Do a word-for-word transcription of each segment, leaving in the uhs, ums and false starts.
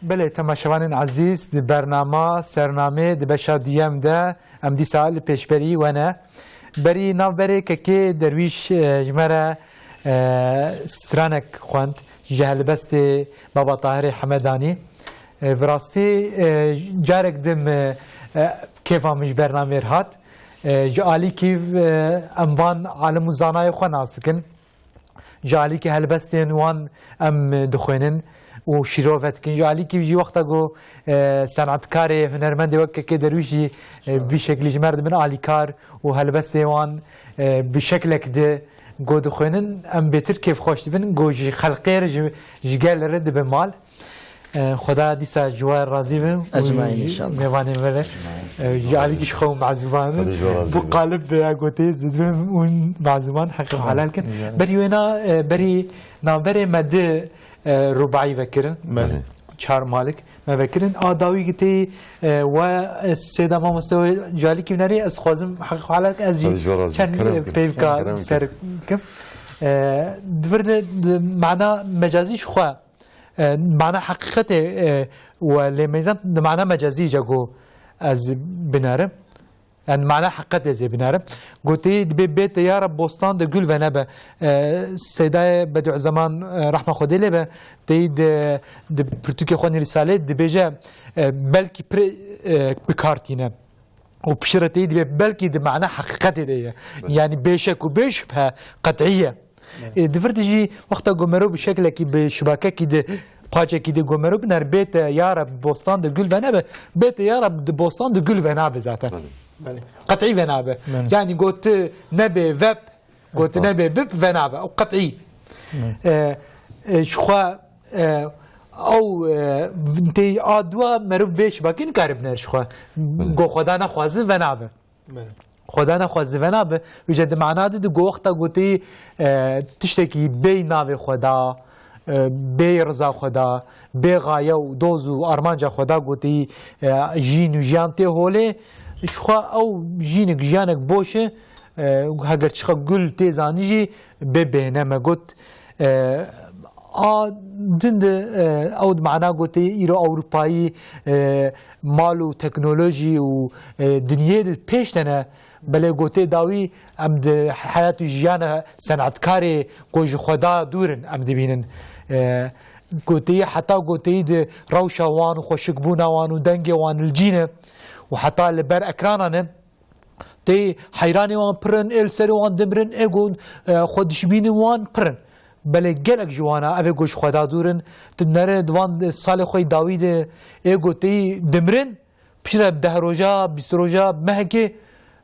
Belê, temaşevanên ezîz, di bernama Sernamê di beşa duyem de em dîsa li pêşberî we ne. Berî navberê kekê Derwîş, e, ji me re, e, stranek xwend ji helbestê Baba Tahirê Hemedanî. E, bi rastî, e, carek din, e, e, kêfa min ji bernamê re hat. E, ji alîkî, e, em van alim û zanayê xwe nas dikin. Ji alîkî helbestên wan em dixwînin û şîrove dikin. Ji alîkî jî wexta ku, e, senetkarê, hunermendê wek kekê Derwîş jî, e, vî şeklî ji me re dibin alîkar û helbestê wan, e, bi şeklek di ku dixwînin, em bêtir kêfxweş dibin, ku ji xelqê re, ji, ji gelê re dibe mal. E, Xweda dîsa ji we razî be. Ecmaîn, înşallah. Mêvanên me re. E, ji alîkî ji xwe û mezûban. Xweda ji we razî be. Bu qalib be ya gotê, ez dibim û mezûban heqê xwe helal kin. Berî wêna, e, berî navberê me di, e, rubaî vekirin. Belê. Çar malik me vekirin. A dawî gitê, e, we, e, sêda mamoste we ji alîkî hunerî, ez xwazim heqê xwe helal kin. Ez jî çend, e, peyvka ser kim. E, di vir de, di mana mecazî ji xwe E, mana heqîqetê, e, we lê meyzan di mana mecazî ca ku ez binerim. Yani mana heqîqetê ez ê binerim. Gotî dibê bê te ya Reb bostan de gul venebe. E, Seydayê Bediüzzeman, e, rehma Xwedê lê be, tey di, di pirtûkê xwe nî Rîsalê dibêje, e, belkî pir, e, bi kar tîne. Û piştre tey dibê belkî di mana heqîqetê de ye. Belê. Yani bêşek û bêşubhe qet'î ye. Belê. E, di vir de jî wexta ku mero bi şeklekî, bi şibakekî de, paçekî de ku mero biner, bê te ya Reb bostan de gul venebe, bê te ya Reb di bostan de gul venabe zaten. Belê. Belê. Qet'î venabe. Belê. Yani got tu nebê veb, got tu nebê bib, venabe. O qet'î. Belê. E, e, ji xwe, e, ew, e, tê a dua mero bi vê şibakî nikare biner ji xwe. Belê. Go Xweda nexwazi venabe. Belê. Xweda nexwaze venabe, vêca di mana de di go wexta gotî, e, tiştekî bê navê Xweda, e, bê riza Xweda, bê gaye û doz û armanca Xweda gotî, e, jîn û jiyan tê holê, ji xwe ew jînek jiyanek boş e, e, heger çiqa gul tê zanî jî bê bêhne me got, e, a din de, e, ew di mana gotê îro Ewropayî, e, mal û teknolojî û, e, dinyê di pêş de ne. Belê gotê dawî em di heyat û jiyana senetkarê ku ji Xweda dûr in em dibînin. E, goteyî heta goteyî di rewşa wan û xweşikbûna wan û dengê wan li cî ne û heta li ber ekranan in. Tê heyranê wan pir in, ê li serê wan dimirin, ê ku, e, xwe dişibînin wan pir in. Belê gelek ji wan a, ev ê ku ji Xweda dûr in, tu nere di van salê xwe yê dawî de ê ku tê dimirin, piştre deh roja, bîst roja, mehekê,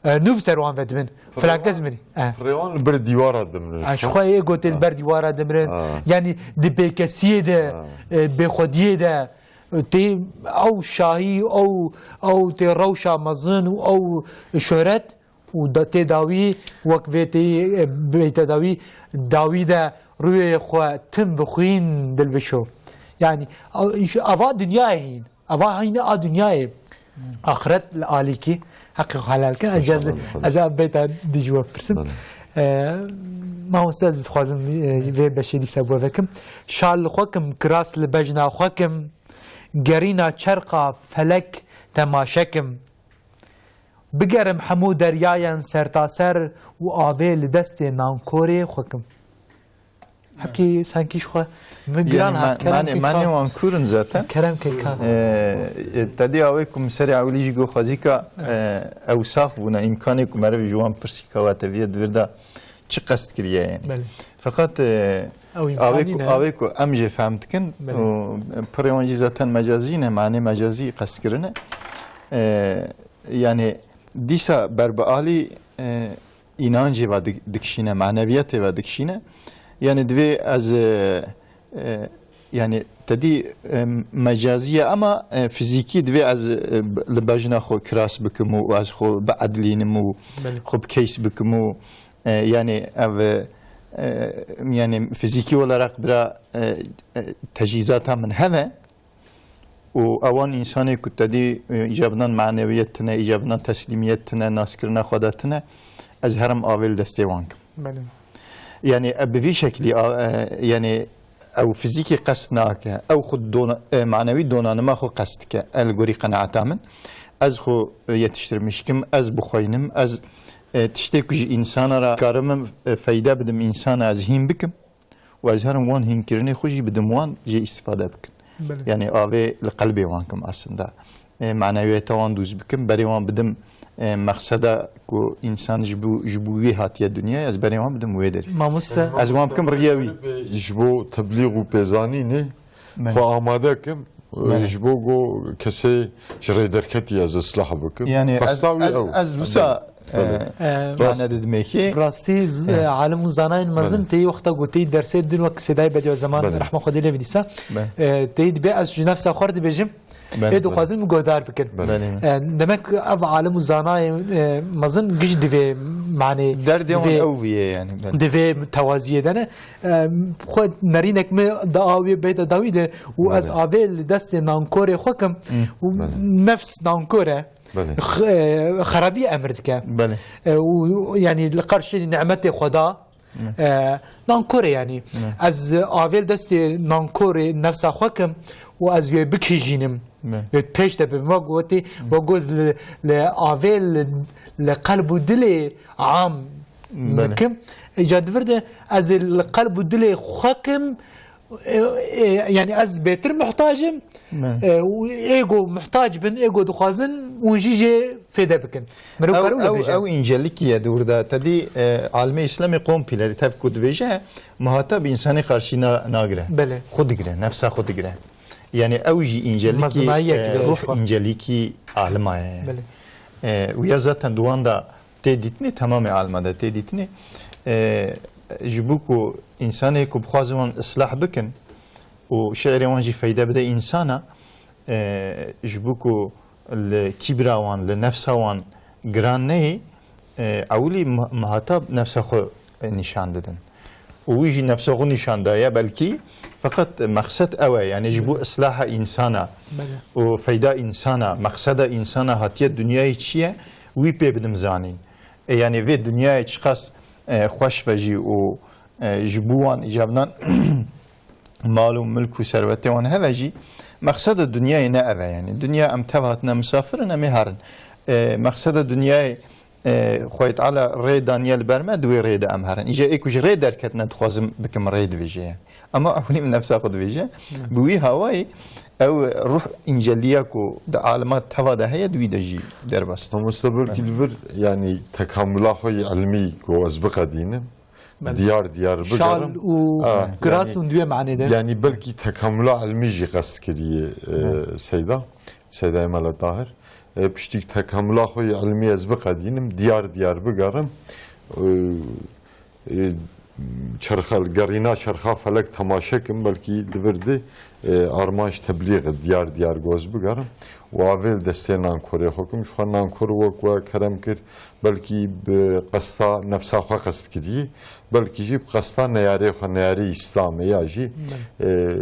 e, nû bi ser wan ve dibin. Filan kes mirî. E. Pirê wan li ber dîwara dimirin. E, ji xwe ê ku tê li ber dîwara dimirin. Ha. Yanî di bêkesiyê de, ha, e, bêxwediyê de, Tê ew şahî, ew, ew tê rewşa mezin û ew şohret û da tê dawî wek vê tê, e, beyte dawî, dawî de rûyê xwe tim bi xwîn dilbişo. Yanî, ew, ava dinyayê hîn. Ava hîn a dinyayê. Axiret li alîkî, heqê xwe helal ke. Ez, ez a beyta dî ji we pirsim. Belê. E, mamoste, ez dixwazim, e, vê beşê dîsa bi we vekim. Şal li xwe kim, kiras li bejna xwe kim. Gerîna çerqa felek temaşe kim. Bigerim hemû deryayên sertaser û avê li destê nankorê xwe kim. Hepkî sankî ji xwe min giran hat. Kerem ke, manê wan kûr in zaten. Kerem ke ka. E, e, tedî awê ku min serê ewilî jî got xwezîka, e, ew sax bûne, îmkanê ku meriv ji wan pirsîka we teviye di vir de çi qest kiriye yani. Belê. Feqet, e, ew îmkanî ne. Awê ku, awê ku em jê fehm dikin, belê, û pirê wan jî zaten mecazî ne, manê mecazî qest kirine. E, yani dîsa ber bi alî, e, înancê ve dik-, dikişîne, maneviyetê ve dikişîne. Yani divê ez, e, e, yani tedî, e, mecazî ye ama, e, fizîkî divê ez, e, li bejna xwe kiras bikim û ez xwe biedlînim û, belê, xwe bi keys bikim û, e, yani ev, e, e, yani fizîkî olarak bira, e, e, tecîzata min heve. Û ewan însanê ku tedî, e, îcabinan maneviyet tine, îcabinan teslîmiyet tine, naskirina xwe de tine, ez herim avê li destê wan kim. Belê. Yani, e, bi vî şeklî, a, e, yani, ew fizîkî qest nake. Ew xwe dona-, e, manewî donanima xwe qest dike. E, li gorî qenaeta min. Ez xwe, e, yetiştirmiş kim, ez bixweynim, ez, e, tiştê ku ji însana re karim, e, feyde bidim însana, ez hîn bikim. Û ez herim wan hînkirinê xwe jî bidim wan, jê îstîfade bikin. Belê. Yani avê li qelbê wan kim aslında. E, manewiyeta wan dûz bikim, berê wan bidim, e, mexseda ku însan ji bo, ji bo wî hatiye dinyayê, ez berê wan bidim wê derê. Mamoste. Ez wan bikim riya wî. Ji bo teblîx û pêzanînê Belê. Xwe amade kim, Belê. Ji bo ku kesê ji rê derketî ez islah bikim. Yani ez, Qesta wî ez, ew. Ez wisa, Belê. E, Rast. Mane didimê ki. Rastî z-, e, alim û zanayên mezin Belê. Tê wexta ku tê dersê din wek Sêdayê Bediya Zeman Belê. Rehma Xwedê lê bidîsa. Belê. E, tê dibê ez ji nefsa xwe re dibêjim. Belê, Ê belê. Dixwazin min guhdar bikin. Belê. Belê. E, demek ev alim û zanayên, e, mezin giş divê manê Derdê wan divê, ew viye yani. Belê. Divê tewaziyê de ne. E, xwe nerînek min da awê beyta dawî de û ez Belê. Avê li destê nankorê xwe kim û Belê. Nefs nankor e. Belê. X-, e, xerabî emir dike. Belê. E, û, yani li qarşî nimetê Xweda, Belê. E, nankor e yani. Belê. Ez avê li destê nankorê nefsa xwe kim û ez wê bikijînim. Belê. Wê pêş de bim. Wek gotî, wek goz li, li avê li, li qelb û dilê am Belê. Kim. Îca di vir de ez ê li qelb û dilê xwe kim, e, e, yani ez bêtir muhtac im, Belê. E, û ê go muhtac bin, ê go dixwazin, hûn jî jê fêde bikin. Mirov Ew, kar wilo ew, bêje. Ew încelikî ye di wir de. Te dî, e, alimê Îslamê komple tev ku dibêje, muhatab însanê qarşî na-, nagire. Belê. Xwe digire, nefsa xwe digire. Yani ew jî încelikî, Mezinayiyek e, de ruh ruh var. Încelikî alima ye. Belê. E, û ya zaten di wan de tê dîtinê, temamê alima de tê dîtinê. E, ji bo ku însanê ku bixwazin wan islah bikin û şi'rê wan jî feyde bide însana, e, ji bo ku li kîbra wan, li nefsa wan giran neyê, e, ewilî mu-, muhatab nefsa xwe nîşan didin. Û wî jî nefsa xwe nîşan daye belkî, feqet mexsed ew e, yani ji bo islaha însana Belê. Û feyda însana, mexseda însana hatiye dinyayê çi ye, wî pê bidim zanîn. E, yani vê dinyayê çiqas, e, xweş be jî û, e, ji bo wan îcabnan mal û milk û serwetê wan heve jî, mexseda dinyayê ne ev e, yani. Dinya em tev hatine misafir in, em ê herin. E, mexseda dinyayê, e, Xwedê Teala rê daniye li ber me, di wê rê de em herin. Îja ê ku ji rê derketine dixwazim bikim rê divêje. Ama ewilî min nefsa xwe divêje. Bi wî hawayî ew ruh înceliya ku di alima teva de heye, di wî de jî derbas. Mamoste belkî li vir, yani tekamula xwe yê ilmî ku ez biqedînim, Belê. Diyar diyar Şal bigerim. Û Ah, kiras yani, û duye manê de. Yani belkî tekamula ilmî jî qest kiriye, e, Belê. Seyda, Seydayê Mele Tahir. E, piştî tekamula xwe yê ilmî ez biqedînim, diyar diyar bigerim. E, e, çerxa, gerîna çerxa felek temaşe kim, belkî di vir de, e, armanc teblîx e, diyar diyar goz bigerim. Û avê li destê nankorê xwe kim, ji xwe nankor wek we kerem kir, belkî bi qesta nefsa xwe qest kirî, belkî jî bi qesta neyarê xwe, neyarê Îslamê ya jî, Belê. e,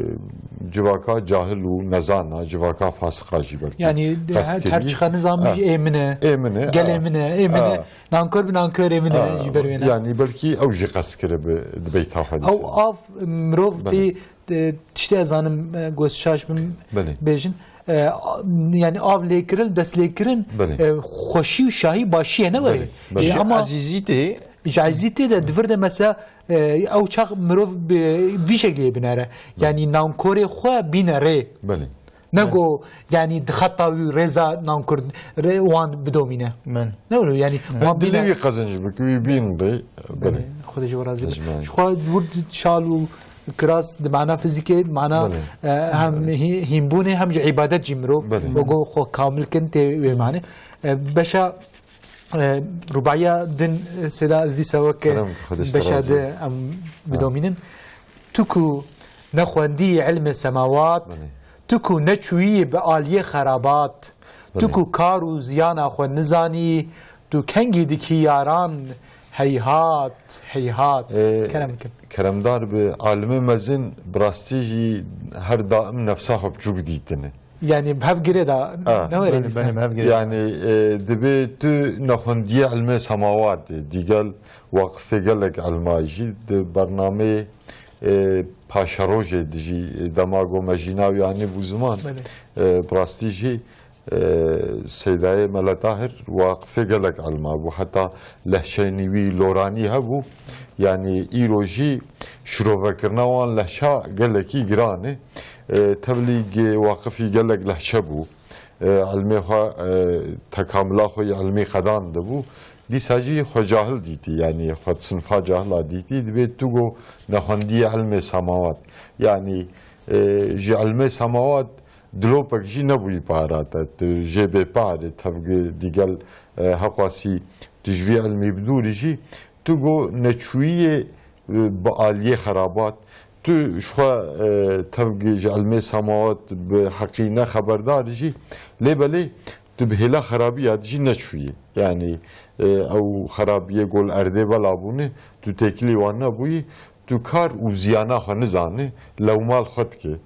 civaka cahil û nezana, civaka fasiqa jî belkî Yani qest her, her kirî. Çiqa nizam Ha. Jî ê min e. Ê min e, Gelê ha. Min e, ê min e. Ha. Nankor bi nankorê min e Ha. Ji ber wê ne. Yani belkî ew jî qest kiribi di beyta xwe Ew dîsa. Av mirov Belê. Tê, e, tiştê ez zanim, e, goz şaş bim Belê. Bêjin. E, a-, yani av lêkirin, dest lêkirin, Belê. E, xweşî û şahî başî ye, ne were? Belê, belê. E, Ji ama ezîzî tê. Ji ezîzî tê de di vir de mesela, e, ew çax mirov bi vî şekliyê binere. Belê. Yani nankorê xwe bîne rê. Belê. Ne Belê. Go, yani di xeta wî rêza nankor rê wan bidomîne. Belê. Ne were? Yani Belê. Wan Dilê bîne. Wî qezenc bike, wî bîn rê. Belê. Belê. Xwedê ji we razî be. Ecmaîn. Ji xwe wir şal û Kiras di mana fizîkê, di mana, Belê. E, hem hî-, hînbûnê hem jî îbadet jî mirov Belê. Wego xwe kamil kin tê wê manê. E, beşa, e, rubaiya din, e, Seyda ez dîsa weke Kerem, Xwedê ji te beşa razî di be. Em Ha. Bidomînin. Tu ku nexwendî ilmê semawat, Belê. Tu ku neçûyî bi aliyê xerabat, Tu Belê. Ku kar û ziyana xwe nizanî, tu kengî dikî yaran, heyhat, heyhat. Ee, Kerem bikin. Keremdar bi, alimê mezin bi rastî jî her daim nefsa xwe biçûk dîtine. Yani bi hev girê de Ah. Ne were Belê, dîsa? Belê, bi hev girê. Yani, e, dibê tu nexwendiyê ilmê semawatê, dîgel waqifê gelek ilma jî di bernameyê e, paşerojê dijî, e, dema ku me jîna wî anîbû ziman, Belê. e, bi rastî jî, e, Seydayê Mele Tahir waqifê gelek elma bû. Heta lehçeyên wî loranî hebû. Yanî îro jî şirovekirina wan lehça gelekî giran e. E, tevlî ge-, waqifî gelek lehçe bû. E, ilmê xwe, e, tekamila xwe yê ilmî qedandibû. Dîsa jî xwe cahil dîtî, yanî xwe di sinfa cahila dîtî. Dibê tu go nexwendiyê ilmê semawat. Yanî, e, ji ilmê semawat dilopek jî nebûyî para te. Tu jê bêpar e, tevgi digel, e, heqwasî tu ji vî ilmî bidûrî jî, tu go neçûyiyê, e, bi aliyê xerabat, tu ji xwe, e, tevgi ji ilmê semawat bi heqî ne xeberdar jî, lê belê tu bi hêla xerabiya jî neçûyî. Yanî, e, ew xerabiyê go li erdê bela bûne, tu têkilî wan nebûyî, tu kar û ziyana xwe nizane, lewma li xwe dike.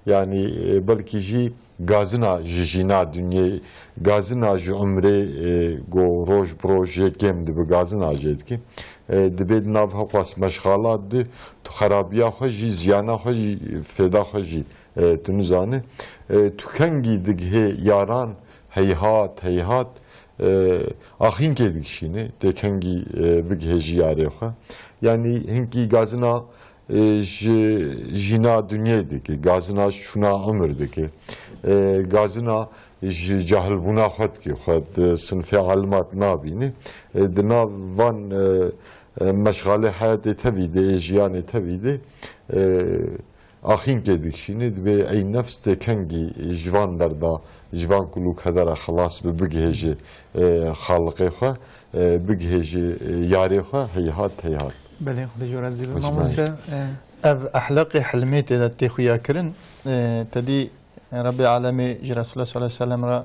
Yanî, e, belkî jî gazina ji jîna dinyê, gazina ji umrê, e, go roj bi roj jê kêm dibe, gazina jê dike. E, dibê di nav heqwas meşxalat de tu xerabiya xwe jî, ziyana xwe jî, fêda xwe jî, e, tu nizane. E, tu kengî digihê yaran, heyhat, heyhat, e, axînkê dikişîne, tê kengî, e, bigihê jî yarê xwe. Yanî hinkî gazina, e, ji jîna dinyê dike, gazina ji çûna umir dike, e, gazina ji cahilbûna xwe dike, xwe di sinfê alimat nabîne. E, di nav van, e, e, meşxalê heyatê tevî de, ê jiyanê tevî de, e, axînkê dikişîne, dibê ey nefs tê kengî ji van derda, ji van kul û kedera xelas bi, bigihê ji, e, xaliqê xwe, e, bigihê ji, e, yarê xwe, heyhat, heyhat. Belê, Xwedê ji we razî be. Xwedê ji me Mamoste, razî. E, Ev ehlaqê hilmê tê de tê xuya kirin. E, te dî Rebê Alemê ji Resulullah sallallahu aleyhi ve sellem re,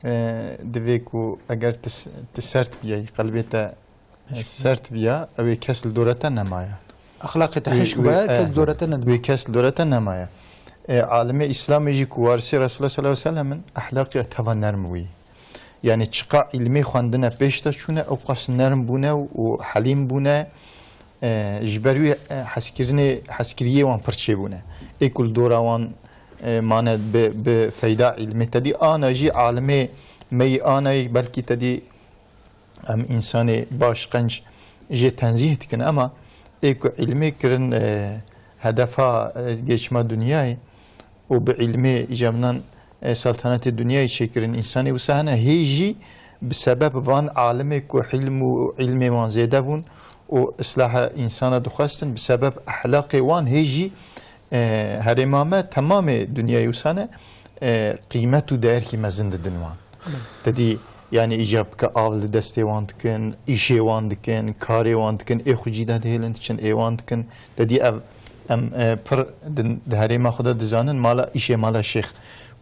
e, divê ku eger tu s-, tu sert biyayî, qelbê te, e, sert biya, ew ê kes li dora te nemaye. Axlaqê te Wê, hişk wê, be, e, kes dora te nedibe. Wê kes li dora te nemaye. E, alimê Îslamê jî ku warisê Resulullah sallallahu aleyhi ve sellem in, ehlaqiya teva nerm bûyî. Yanî çiqa îlmê xwendine pêş de çûne, ew qas nerm bûne û helîm bûne. E, ji ber wî, e, hezkirinê, hezkiriyê wan pir çêbûne. Ê ku li dora wan, e, mane bi, bi feyda îlmê. Te dî ana jî alimê me yî ana yê belkî te dî em însanê baş, qenc jê tenzîh dikin, ema ê ku îlmê kirin, e, hedefa, e, geçma dinyayê û bi îlmê îcabinan, e, saltanatê dinyayê çêkirin, însanê wisa hene hê jî bi sebeb van alimê ku hîlm û îlmê wan zêde bûn û islaha însana dixwestin, bi sebeb ehlaqê wan hê jî, e, herêma me temamê dinyayê wisa ne, e, qîmet û değerkî mezin didin wan. Te dî, yanî îcab bike av li destê wan dikin, îşê wan dikin, karê wan dikin, ê xwe cî de dihêlin diçin, ê wan dikin. Te dî ev, em, e, pir di, di herêma xwe de dizanin, mala, îşê mala şêx.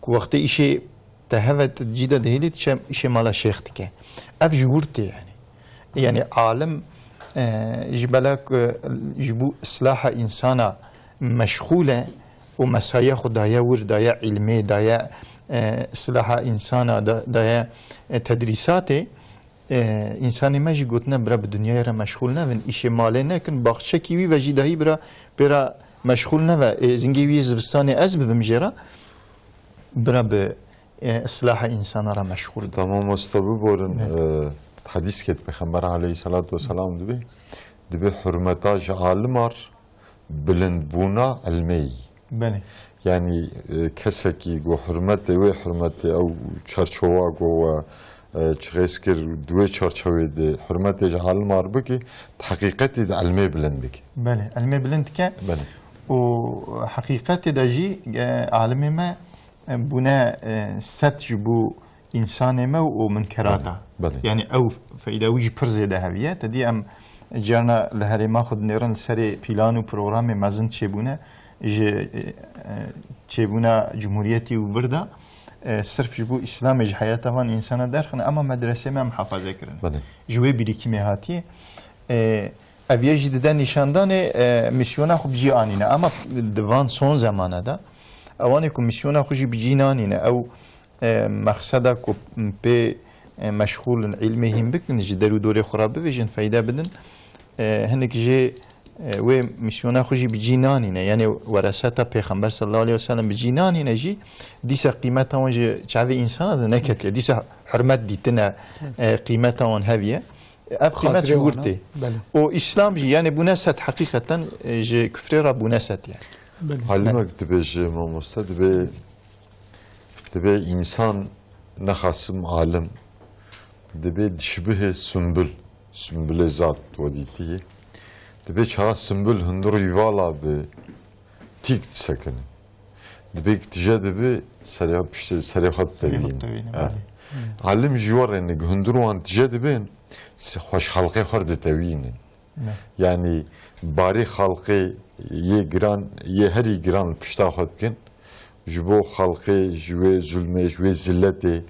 Ku wextê îşê te heve, tu cî de dihêlî, diçe îşê mala şêx dike. Ev ji wir tê yanî. Yanî alim, e, ji bela ku ji bo islaha însana meşxûl e û mesaiya xwe daye wir, daye îlmê, daye, e, islaha însana, da-, daye, e, tedrîsatê, e, însanê me jî gotine bira bi dinyayê re meşxûl nevin, îşê malê nekin, baxçekî wî ve jî dahî bira pê re meşxûl neve. Ê, zingê wî yê zivistanê ez bibim jê re, bira bi, e, islaha însana re meşxûl be. Tamam, mamoste, biborin, Evet. e, hedîskê Pêxember aleyhisselatu vesselam dibê, dibê hurmeta ji alimar bilindbûna ilmê yî. Belê. Yanî, e, kesekî ku hurmetê wê, hurmetê ew çarçowa ku we, e, çixêz kir, di wê çarçowê de hurmetê ji alimar bike, di heqîqetê de ilmê bilind dike. Belê, ilmê bilind dike. Belê. Û heqîqetê de jî, e, alimê me, e, bûne, e, set ji bo însanê me û minkerata. Belê, belê. Yanî ew feyda wî jî pir zêde heviye. Te dî em carna li herêma xwe dinêrin li serê pîlan û programê mezin çêbûne. Ji, e, e, çêbûna cumhuriyetî û vir de, e, sirf ji bo Îslamê ji heyata van însana derxin, ema medresê me muhafaze kirin. Belê. Ji wê birîkimê hatiye. E, ev yê jî dide nîşandanê, e, mîsyona xwe bi cî anîne. Ema di van son zemana de, ewanê ku mîsyona xwe jî bi cî nanîne, ew e, mexseda ku pê, e, meşxûl in, îlmê hîn bikin, ji der û dorê xwe re bivêjin, feyde bidin. E, hinek jê, e, wê mîsyona xwe jî bi cî nanîne. Yanî wereseta Pêxember sallallahu aleyhi ve sellem bi cî nanîne jî, dîsa qîmeta wan ji çavê însana de neketiye. Dîsa hurmet dîtine, e, qîmeta wan heviye. Ev qîmet ji Xatirê wir wan, tê. Belê. Û Îslam jî, yanî bûne sed heqîqeten, e, ji kufrê re bûne sed yani. Belê. Alimek dibêje mamoste, dibê, dibê însan nexasim alim, dibê dişbihê sumbul, sumbulê zad we dîtiye. Dibê çaxa sumbul hundir îvala bi tîk disekine. Dibê ki tije dibi serê piştê, serê xwe Serê xwe ditewîne. Ditewîne, Ha. belê. Alim ji we re ne, hundir wan tije dibin, se-, xweş xelqê xwe ditewînin. Ne. Yanî barê xelqê yê giran, yê herî giran li pişta xwe dikin. Ji bo xelqê ji wê zulmê, ji wê ziletê,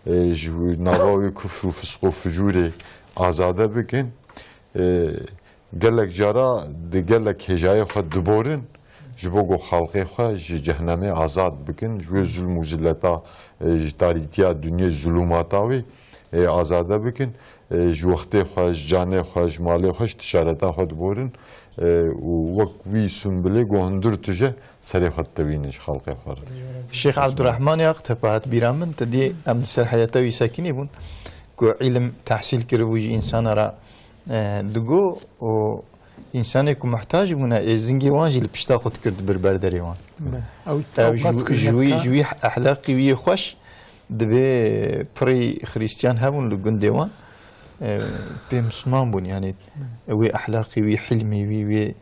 e, ji wê nava wê kufr û fisq û fucûrê azade bikin. E, gelek cara di gelek hêjayê xwe diborin, ji bo ku xelqê xwe ji cehnemê azad bikin, ji wê zulm û zileta, e, ji tarîtiya dinyê zulûmata wê, e, azade bikin, e, ji wextê xwe, ji canê xwe, ji malê xwe, ji ticareta xwe diborin, e, û wek wî Sumbulê ku hundir tije serê xwe ditewînin ji xelqê xwe re. Şêx Abdurrahmanê Aqtep hat bîra min, te dî em li ser heyeta wî sekinî bûn, ku îlim tehsîl kiribû ji însana re, e, digo û însanê ku muhtac bûne, ê zingê wan jî li pişta xwe dikir dibir ber derê wan. Be. Ew, Ew ew ji, bas ji xizmet wî, ka. ji wî ehlaqî wî yê xweş, divê pirî xirîstiyan hebûn li gundê wan, e, pê misliman bûn. Yanî wê ehlaqî wî, hilmê wî, wê,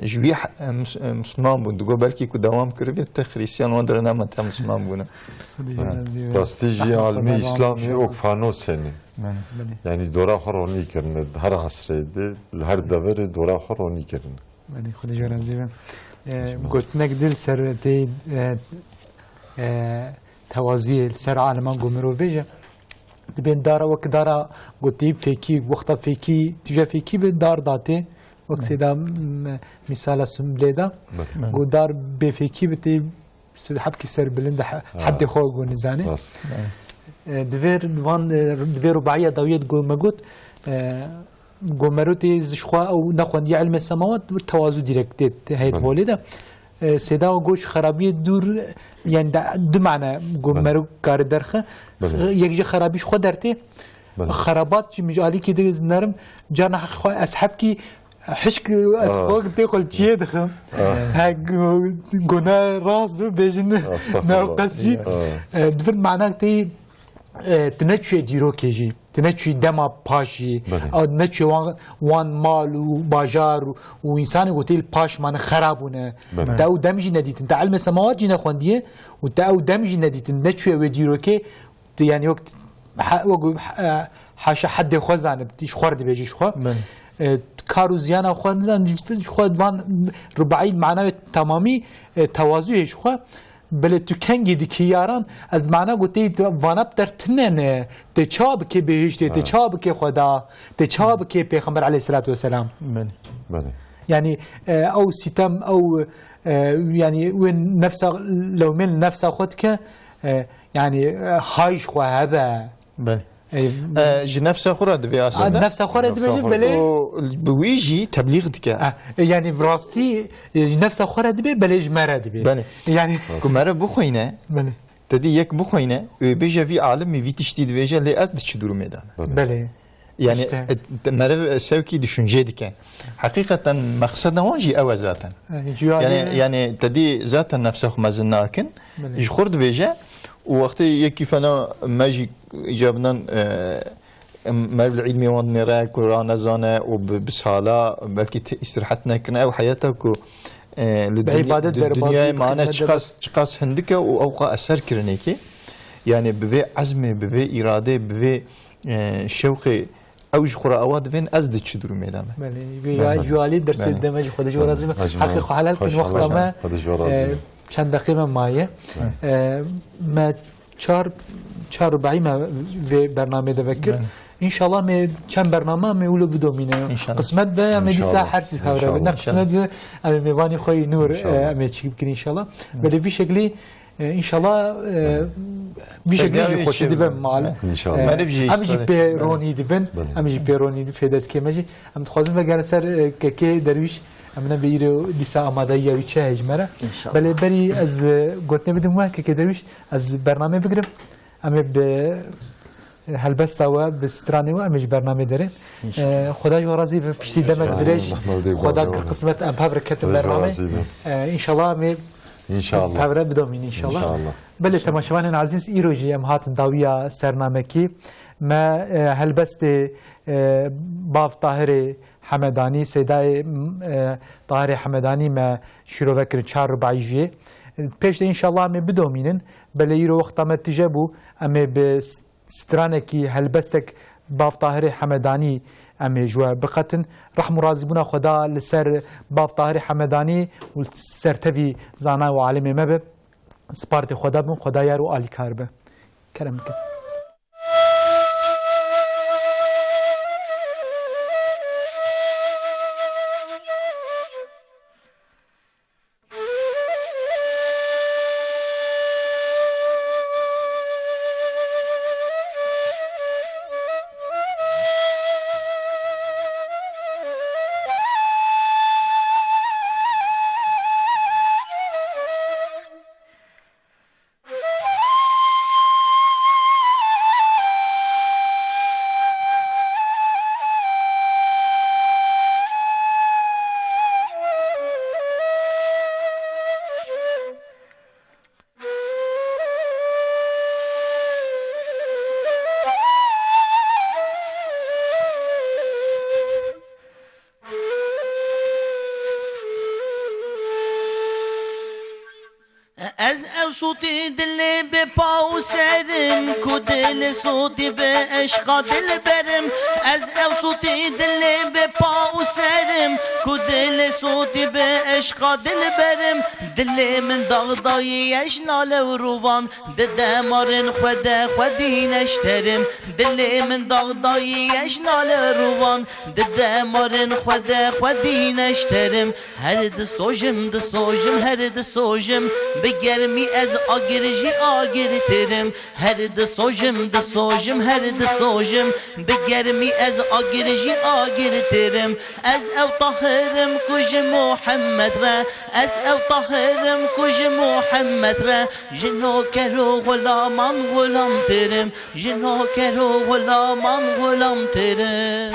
e, ji wî he-, e, mis-, e, misliman bûn. Digo belkî ku dewam kiribê, te xirîstiyan wan dire nema te misliman bûne. Xwedê jê razî be. Rastî jî Rehmet alimê Xwedê Îslamê razî be. ok fanos hene. Belê. Belê. Yanî dora xwe ronî kirine, di her esrê de, li her deverê dora xwe ronî kirine. Belê, Xwedê jê razî be. E, Ji min. gotinek dil ser tê, e, e, tewazuyê li ser aliman ku mirov bêje. Dibên dara wek dara gotî fêkî, wexta fêkî, tije fêkî bi dar datê. Wek Belê. sêda, m-, mîsala Sumbulê da. Belê. Belê. Ku dar bê fêkî bi tê Sibê hebkî serbilind e, he-, Ha. heddê xwe ku nizane. Rast. E, divê van, e, divê rubaiya dawiyê ku me got, e, ku merotê ji xwe ew nexwendiye ilmê semawat, tewazu direkt tê heyet Belê. holê de. E, sêda got ji xerabiyê dûr, yani da, du mane ku Belê. merok kare derxe. Belê. Yek ji xerabî ji xwe dertê. Belê. Xerabat jî min ji alîkî digizinerim, carna heq xwe ez hebkî hişk ez Ah. xwe tê xwe li çiyê dixim. Ah. He, go-, gona rast bi bêjin Estağfurullah. ne qez jî. Ah. E, di vir manak tê, e, tu neçûyê dîrokê jî, tu neçûyî dema paş jî, Belê. ew neçûyê wan, wan mal û bajar û, û însanê ku tê li paş mane xera bûne. Belê. Te ew dem jî nedîtin, te ilmê semawat jî nexwendiye û te ew dem jî nedîtin, neçûyê wê dîrokê, Tu, yani, wek, ha-, wek, e, haşa heddê xwe zanib, ji xwe re dibêjî ji xwe. Belê. E, kar û ziyana xwe nizan, ji xwe van rubaî mana wê temamî, e, tewazuyê ji xwe. Belê tu kengî dikî yaran, ez mana gotê tu vana bi der tine ne, tê çawa bikê bihiştê, tê Ha. çawa bikê Xweda, tê çawa bikê Pêxember aleyhisselatu vesselam. Belê. Belê. Yani, e, ew sitem, ew, e, yani wê nefsa, lewmên nefsa xwe dike, e, Yani, e, hay ji xwe hebe. Belê. E, E, ji nefsa xwe re divê A, aslında. nefsa xwe re Nefsa dibêje, xwe re. belê. O bi wî jî teblîx dike. E, e, yani, bi rastî, e, ji nefsa xwe re dibê, belê ji me re dibê. Belê. Yani, Ku mere bixwîne, Belê. te dî yek bixwîne, wê bêje vî alimî vî tiştî dibêje, lê ez di çi durumê de me? Belê. Belê. Yani, İşte. e, te-, meriv, e, sewkî düşüncê dike. Heqîqeten meqseda wan jî ew e zaten. Yani, cuya Yani, dê- yani te dî zaten nefsa xwe mezin nakin. Belê. Ji xwe re dibêje û wextê yekî fena me jî îcabinden, e, meriv li îlmê wan dinêre ku ranezane û bi, bi sala belkî te îstirahet nekirine. Ew heyeta ku, e, li Bi duny-, ibadet di derbaz dinyayê bî, bi mane xizmet çiqas, derbaz. çiqas hindik e û ewqa eser kirinê ki. Yani bi vê ezmê, bi vê îradê, bi vê, e, şewqê ew ji xwe re awa dibên ez di çi durumê de me. Belê, vê Belê. ya-, ji alî dersê Belê. deme ji Xwedê ji we razî be. Belê. Heqê xwe helal kin, Xweş wexta helal. me, Xwedê ji we razî e, be. çend deqê me maye. Belê. E, me çar, çar rubahî me vê bernamê de vekir. Belê. Înşallah me çend bername me wilo bidomîne. Înşallah. Qismet be, em ê dîsa Înşallah. her sî hevre be. Înşallah. Ne qismet be, em ê mêvanî xwe yî nûr, Înşallah. e, em ê çik bikin înşallah. Belê vî şeklî E, înşallah, e, vî şeklî jî xweşî dibe mal. E, înşallah. Em jî pê ronî dibin. Belê. Em jî pê ronî dibin. Fêde dike me jî. Em dixwazin vegerin ser, e, Kekê Derwîş. Em ne bi îro dîsa amadeyiya wî çi heye ji me re. Înşallah. Belê berî ez, e, gotinê bidim we Kekê Derwîş, ez bernamê bigirim. Em ê bi helbesta we, bi stranê we em ê ji bernamê derê. Înşallah. E, Xweda ji we razî be, piştî demek dirêj. Xweda kir qismet em hev re ketin bernamê. E, înşallah em ê hev re bidomîn înşallah. Înşallah. Belê temaşevanên ezîz, îro jî em hatin dawiya sernamekî. Me, e, helbestê, e, Bav Tahirê Hemedanî, Seydayê, m, e, Tahirê Hemedanî me şîrove kirin, çar rubaî jiyê. Pêş de înşallah em ê bidomînin. Belê îro wexta me tije bû, em ê bi stranekî, helbestek Bav Tahirê Hemedanî em ê ji we biqetin. Rehm û razîbûna Xweda li ser Bav Tahirê Hemedanî û li ser tevî zana û alimê me be. Spartê Xweda bin, Xweda yar û alîkar be. Kerem bikin. Ez ew sûtî dilê bi pa û serim, ku dilê sûtî bi eşqa dilberim. Ez ew sûtî dilê bi pa û serim, ku dilê sûtî bi eşqa dilberim. Dilê min daxdayî ye ji nale û rûvan, di demarên xwe de xwedî neşterim. Dilê min daxdayî ye ji nale rûvan, di demarên xwe de xwedî neşterim. Her disojim, disojim, her disojim, bi germî ez agir jî agirtirim. Her disojim, disojim, her disojim, bi germî ez agir jî agirtirim. Ez ew Tahir im ku ji Muhammed re, ez ew Tahir im ku ji Muhammed re, ji noker û xulaman xulamtir im, ji noker û xulaman xulamtir im.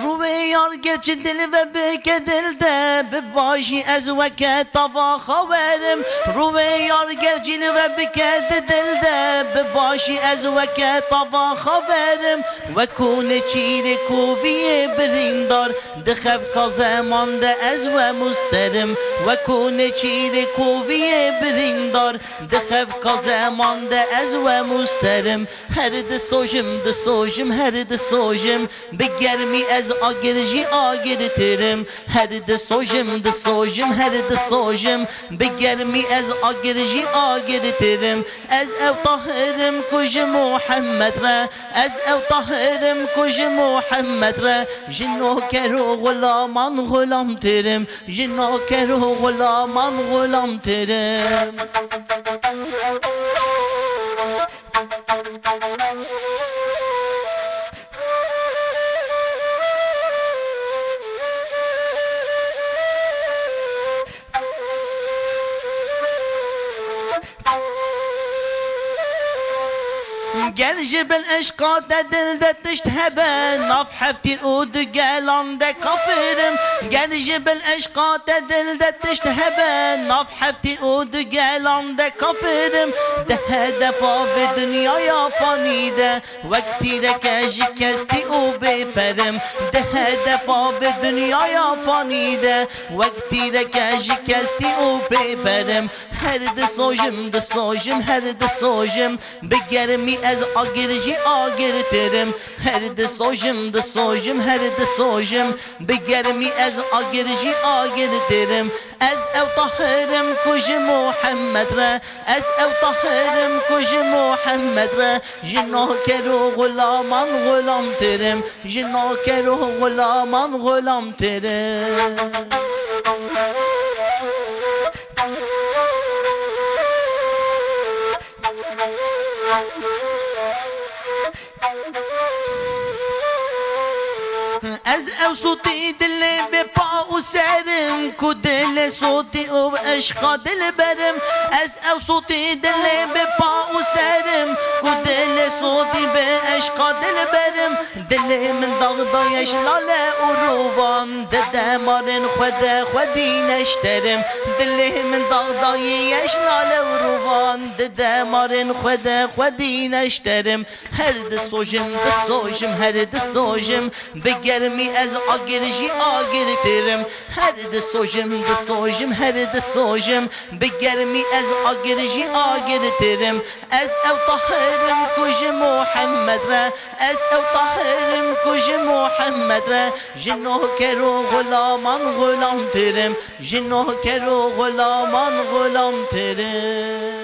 Rûvê yar ger çi dil ve bike dil de, bi bajî ez weke tava xaverim. Rûvê yar ger çi li ve bike di dil de, bi bajî ez weke tava xaverim. Wekû nêçîrê koviyê birîndar, di xevka zeman de ez we musterim. Wekû nêçîrê koviyê birîndar, di xevka zeman de ez we musterim. Her disojim, disojim, her disojim, bi germî ez agir jî agirtirim. Her disojim, disojim, her disojim, bi germî ez agir jî agirtirim. Ez ew Tahir im ku ji Muhammed re, ez ew Tahir im ku ji Muhammed re, ji noker û xulaman xulamtir im, ji noker û xulaman xulamtir im. Ger ji bil eşqa te dil de tişt hebe, nav heftî û du gelan de kafir im. Ger ji bil eşqa te dil de tişt hebe, nav heftî û du gelan de kafir im. Di hedefa vê dinyaya fanî de, wek tîreke ji kestî û bêper im. Di hedefa vê dinyaya fanî de, wek tîreke ji kestî û bêper im. Her disojim, disojim, her disojim, bi germî ez agir jî agirtir im. Her disojim, disojim, her disojim, bi germî ez agir jî agirtir im. Ez ew Tahir im ku ji Muhammed re, ez ew Tahir im ku ji Muhammed re, ji noker û xulaman xulamtir im. Ji noker û xulaman xulamtir im. Ez ew sûtî dilê bê pa û serim, ku dilê sûtî û eşqa dilberim. Ez ew sûtî dilê bê pa û serim, ku dilê sûtî bê eşqa dilberim. Dilê min daxdayê ji lale û rûvan, di demarên xwe de xwedî neşterim. Dilê min daxdayê ji lale û rûvan, di demarên xwe de xwedî neşterim. Her disojim, disojim, her disojim, bi germî ez agir jî agirtir im. Her disojim, disojim, her disojim, bi germî ez agir jî agirtir im. Ez ew Tahir im ku ji Muhammed re, ez ew Tahir im ku ji Muhammed re, ji noker û xulaman xulamtir im, ji noker û xulaman xulamtir im.